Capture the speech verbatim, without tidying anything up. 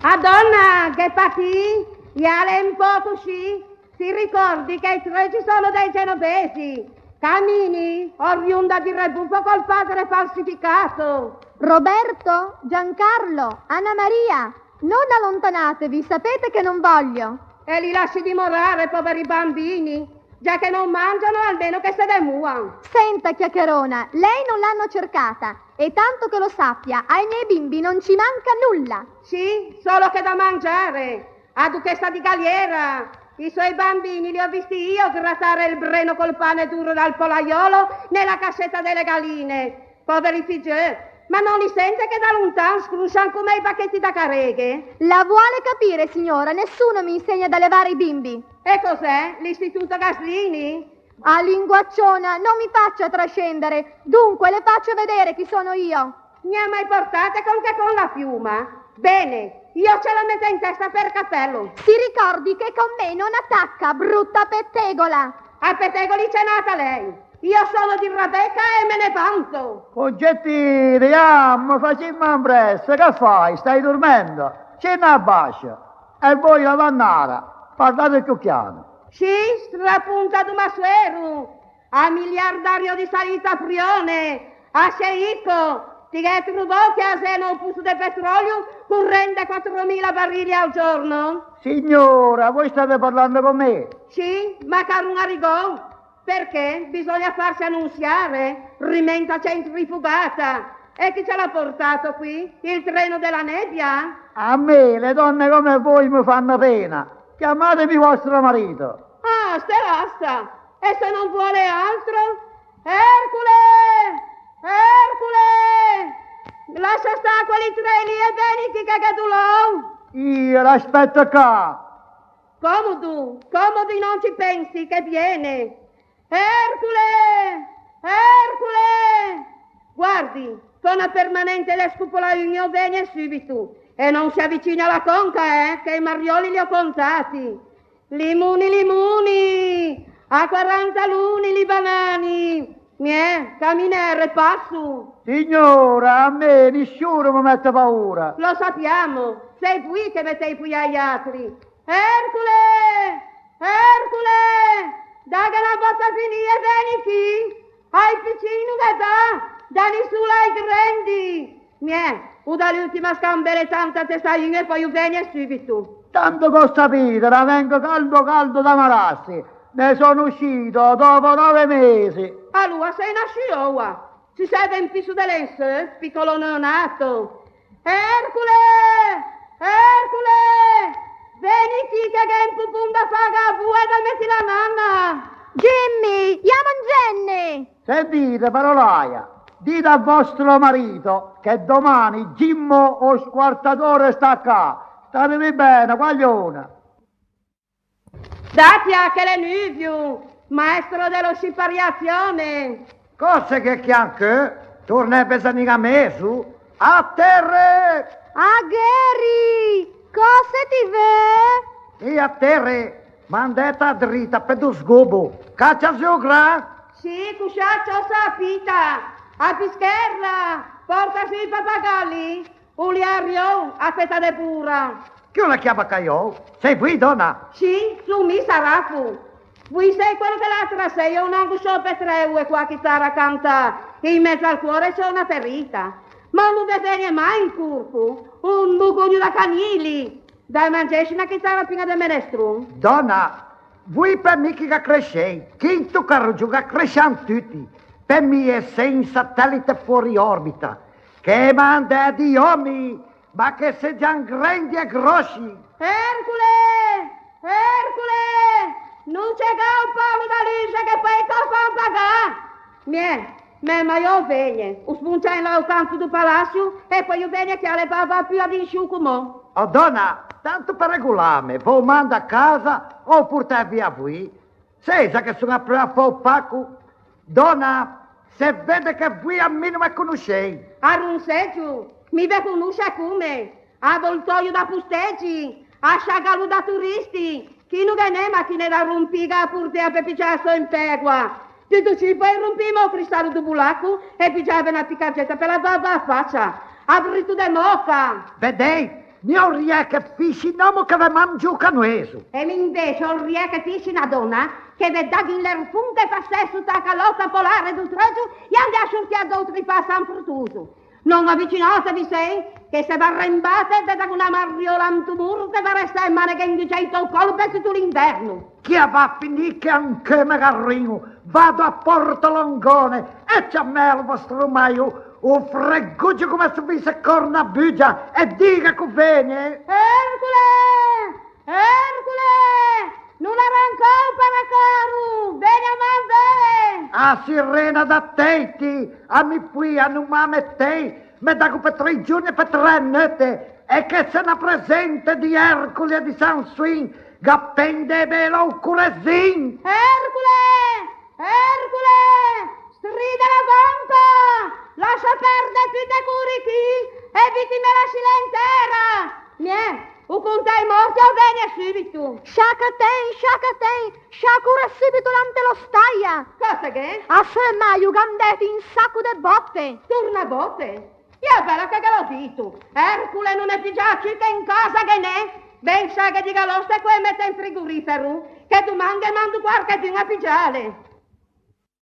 A dònna, ghe patì? E a l'é un pö coscì. Si ricòrdi che i tre ci sono dei genovesi. Camini, oriunda di Rebuffo col padre falsificato. Roberto, Giancarlo, Anna Maria, non allontanatevi, sapete che non voglio. E li lasci dimorare, poveri bambini. Già che non mangiano, almeno che se demuan. Senta, chiacchierona, lei non l'hanno cercata, e tanto che lo sappia, ai miei bimbi non ci manca nulla. Sì, solo che da mangiare. A duchessa di Galiera, i suoi bambini li ho visti io grattare il breno col pane duro dal polaiolo nella cascetta delle galline. Poveri figgeu, ma no li sente che da lontan scroscian come i bacchetti da careghe? La vuole capire, signora? Nessuno mi insegna ad allevare i bimbi. E cos'è? L'istituto Gaslini? Ah, linguacciona, non mi faccia trascendere. Dunque, le faccio vedere chi sono io. Mi ha mai portate con che con la piuma? Bene, io ce la metto in testa per cappello. Si ricordi che con me non attacca, brutta pettegola. A pettegoli ce n'ha lei. Io sono di Rebecca e me ne vanto. Concettine, jammo, facimmo ampressa, che fai? Stai dormendo? Scende abbascio. E voi, la mannara, parlate più chiano. Sì, strapunta do massuero, a miliardario di sanità prione, a sceicco, ti gh'hê trovou che a Zena o poso de petrolio corrende quattromila barili al giorno? Signora, voi state parlando con me? Sì, ma caron Arrigon, perché bisogna farsi annunziare, rimenta centrifugata. E chi ce l'ha portato qui? Il treno della nebbia? A me le donne come voi mi fanno pena. Chiamatemi vostro marito. Ah, ste rasta! E se non vuole altro? Ercule! Ercule! Lascia stâ quelli tre lì e veni chi che gh'é dolou! Io l'aspetto qua. Comodo, comodo, non ci pensi che viene. Ercule! Ercule! Guardi, con la permanente del scupolaugno vegna subito e non si avvicina alla conca, eh, che i marioli li ho contati. Limoni, limoni, a quaranta luni li banani. Miè, caminere, passo. Signora, a me nisciuno mi mette paura. Lo sappiamo, sei voi che mettei paura agli altri. Ercule! Ercule! Daghe na bòtta finî e vegni chi! Ai piccini no ghe dà, daghe solo ai grendi! Miè, o dà l'ultima scambeletanta a testa un e poi o vegni subito. Tanto che o sapite, la vengo caldo caldo da malassi, ne sono uscito dopo nove mesi. Alora sei nasciuo oua. Si serve un piso de lençol, piccolo neonato. Ercule! Ercule! Veni chi che gh'è un pupon da fâghe a voa e da mette la nanna! Jimmy, jammo in genne! Sentite, parolaia, dite a vostro marito che domani Jimmo o squartatore sta qua. Statevi bene, guaglione! Datia, che l'é nuvio, maestro de l'oscipariazione! Cöse che chian cheu? Torna e pesaniga mezo? A terre! A Gheri! Cöse ti veu? E a terre, mandeta drita pe do sgobo, caccia zio gran! Sì, cuscià ciò sa a pita, a pischerla, porta sù i papagalli, o l'é ariou, a feta de bora. Chi o l'à chiamâ caiou? Sei voi, dòna? Sì, son mi, Sarafo. Voi sei quello che l'altra seia o n'à angosciou pe tre oe co a chitara à cantâ, in mezo al cuore c'è una ferita. Ma no ve vegnie mai in corpo un mugogno da canili, da mangiâsi na chitara piña de menestron? Dòna, voi pe mi chi gh'à crescei, chi into carrogio gh'à crescian tuti, pe mi e sei un satellite fuori orbita, che mande di omi, ma che segian grendi e grossi. Ercule! Ercule! No ce gh'à un palo da luxe che peuta fan pagâ? Miè, mæ maiô o vegnie, o sponcia in là o canto do palacio e poi o vegnie chi a l'é bava pua di sciù comò. Oh, dòna, tanto pe regolâme, v'ô mando a casa o ô portæ via voi? Sei za che son apreuo à fâ o paco? Dòna, se vede che voi a mi no me conoscei. A Ronseggio, mi ve conosce comme? Avoltoio da postegi, a sciagalo da turisti, chi no ghe n'é machine da rompî a portea pe piggiâ sò in pegua. Tuto ciù, poi rompimo o cristallo do bolaco e piggiâve na picargetta pe lavâ a facia. A bruto de mofa! Vedei, Mi o riæ che fissi un òmmo che ve mangia o canoeso. E mi invece o riæ che fissi na dònna che ve daghi un lerfon che fa sesso ta calòta polare do treuso e ande a sciortiâ dôtri pa San Frutuoso. No avicinâse, vi sè, che se v'arrembate ve dago na mariola into moro che ve resta e maneghe inghiggiæ into còllo pe tuto l'inverno. Chi a va a finî che ancheu me gh'arriño, vado a Porto Longone e ciamæ al vòstro maiò, o fregoggio come se o fisse corna bugia, e dighe che o vegno. Ercole! Ercole! No l'arrancâ o paracaro! Vegno à man vê! A sirena da Teti, a mi poia no mâ metei, me dago pe trê giorni e pe trê neute, e che se na presente di Ercole e di Sansoin, ghe pende e vele a-o coresin! Ercole! Ercole! Stride la vampa! Lassa perde tute e corichì e vittime la scilen tera! Miè, o contæ i mòrti e o vegno subito! Scià che ten, scià che ten, scià, core subito là inte l'ostaia! Cöse gh'é? A seu maio gh'an dæto un saco de bòte! Tornabote? Io, bella, che ghe l'ò dito! Ercole, no ne piggiâ ciù che in casa ghe n'é! Ben, sa, ghe dighe a l'oste che o e mette in frigorifero, che doman ghe mando quarchedun a piggiâle!